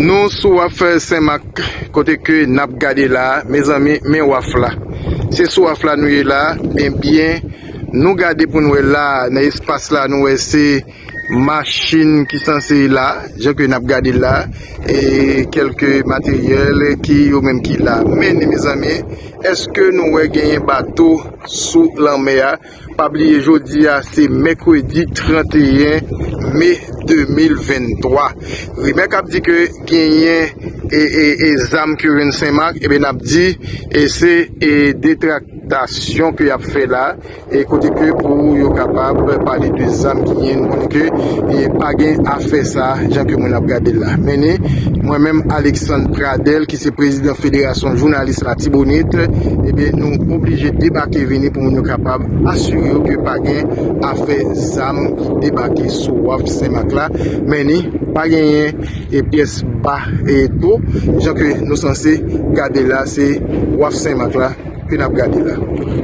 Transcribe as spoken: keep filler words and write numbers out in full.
Nou sou waf Senmak, kote ke n ap gade la, mezanmi, men waf la. Se sou waf la nou ye la, ebyen, nou gade pou n wè la, nan espas la, nou wè se machin ki sanse la, jan ke n ap gade la, e kèlke materyèl ki yo menm ki la. Men, mezanmi, èske nou wè genyen bato sou lanmè a? Pa bliye, jodi a, se mèkredi trannteyen me de mil venntwa. Rimè k ap di ke genyen e, e, e zam ke yo jwenn Senmak, ebyen, n ap di, e se e detraktasyon ke y ap fè la, e kote ke pou yo kapab pale de zam ki genyen, nou konnen ke e pa gen afè sa, jan ke moun ap gade l la. Men ni, mwen menm, Alexandre Pradel, ki se prezidan Federasyon Jounalis Latibonit, ebyen, nou oblije debake vini pou moun yo kapab asire yo ke pa gen afè zam ki debake sou waf Senmak la. Men ni, pa genyen e pyès ba e to, jan ke nou sanse gade la, se waf Senmak la ke n ap gade la.